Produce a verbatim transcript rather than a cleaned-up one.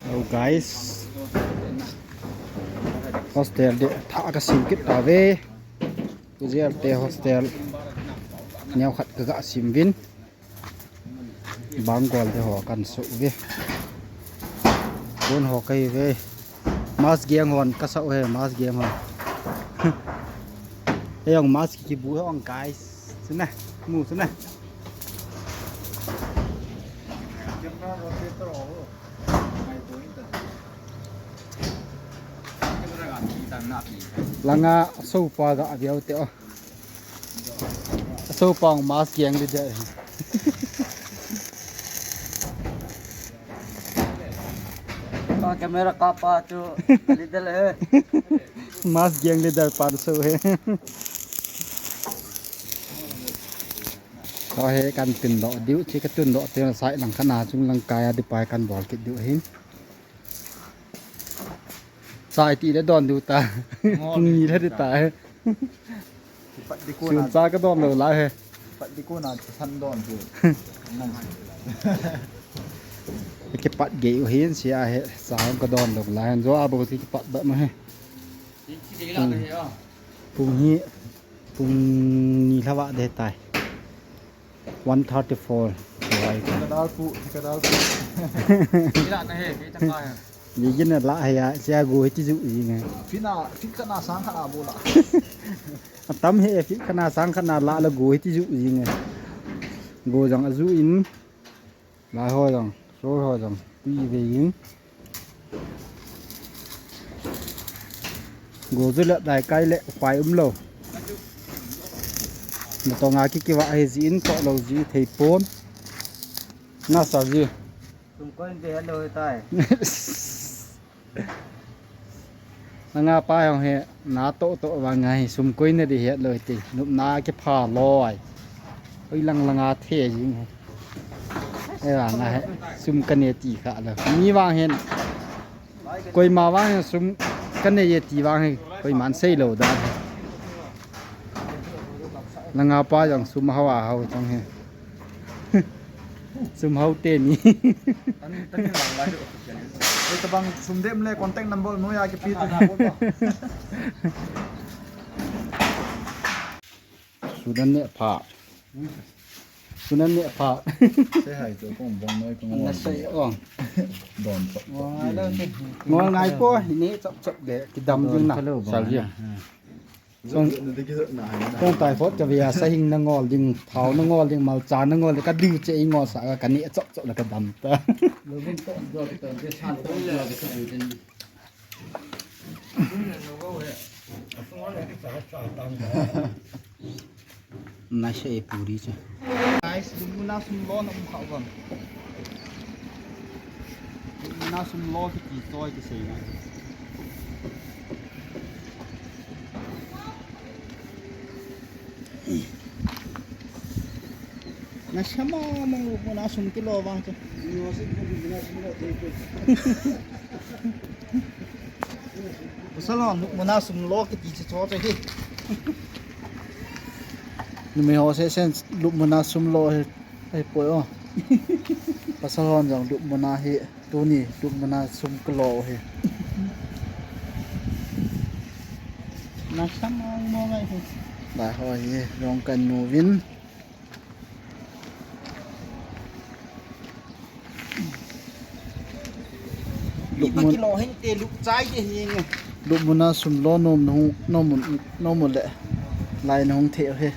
Hello guys. Hostel ding thah kasem kit tave. Kuzel te hostel neo khat kaga sem uvin. Bang gol te ho kan so uve. Bon ho kahi uve. Mask geng hon kasa uve, mask geng hon. Hei jong mask kibu hon guys. Suna, mu suna. Langa sopa ga aviau te o. Sopa mask geng le de. Camera kapa chu leader he. Mask geng leader pa so he. Ho he kan tun doh diu, che katun doh te sai lang kana chung lang kaya di pai kan bol kit diu hin. Sai ti le don diu ta. Ngol. Ni le di ta. Kipat di ko na. Sun cha ka don lou lai he. Kipat di ko na san don tu. Nang. Kipat gei u hin sia he sa ka don lou lai. Jo a bo si kipat ba ma he. Pung hi, pung ni lhava de tai. One thirty-four. Kadal pu, kadal pu. Ila na he, kita ka he. Ni gin la he ya, sia go hiti ju ji nge. Fina, fit kana sang kana bola. Atam he, fit kana sang kana la la go hiti ju ji nge. Go jang aju in. Lai ho jong, sor ho jong, tui ve in. Go ju le dai kai le upai um lou. Natong a ki kiva he ji in toh lou ji thei pon. Na sa ji. Sum koi in te hello tai. Nanga pa jong he na toh toh vang a hi sum koi na di het lou ti. Nupna kipha loi. Oi lang lang a the jing he. Ei vang a he sum kane ti kha lou. Mi vang hin. Koima vang hin sum kane ye ti vang hi. Koiman sei lou dan he. Nanga pa jong sum hao a hao chang he. Sum hao te ni. Tan, tan ni lang lai. Ei, tabang sum dem le contact number noiya kipe tu. Sudan ne pha. Sudan ne pha. Sei hai tu kong bong noi kong. Na sei ong. Don to. Ngol ngai ko, ni chop chop le, kidam jing na. Sal jing. Tong, tong tai phot ka via, sa hing na ngol ding, thao na ngol ding, malcha na ngol ding, ka diu che i ngol sa ka ni chop chop la ka dam ta. Na se e puri che. Guys, Lupmuna sum lo na um kha uvam. Lupmuna sum lo kiti choi kisei na. Na sama mang Lupmuna sum kilo vang che. Pasal hon Lupmuna sum lo kiti chu cho chu hi. Numei ho sesen Lupmuna sum lo hi, hi poi o. Pasal hon jong Lupmuna hi, tuni Lupmuna sum kilo hi. Na sam ong mo ngai hi. Ba ho hi, jong kan nu vin. Lupmun. Iba kilo hin te lup chai ke hi nge. Lupmuna sum lo nom nu, nom, nom le. Lai nong the he.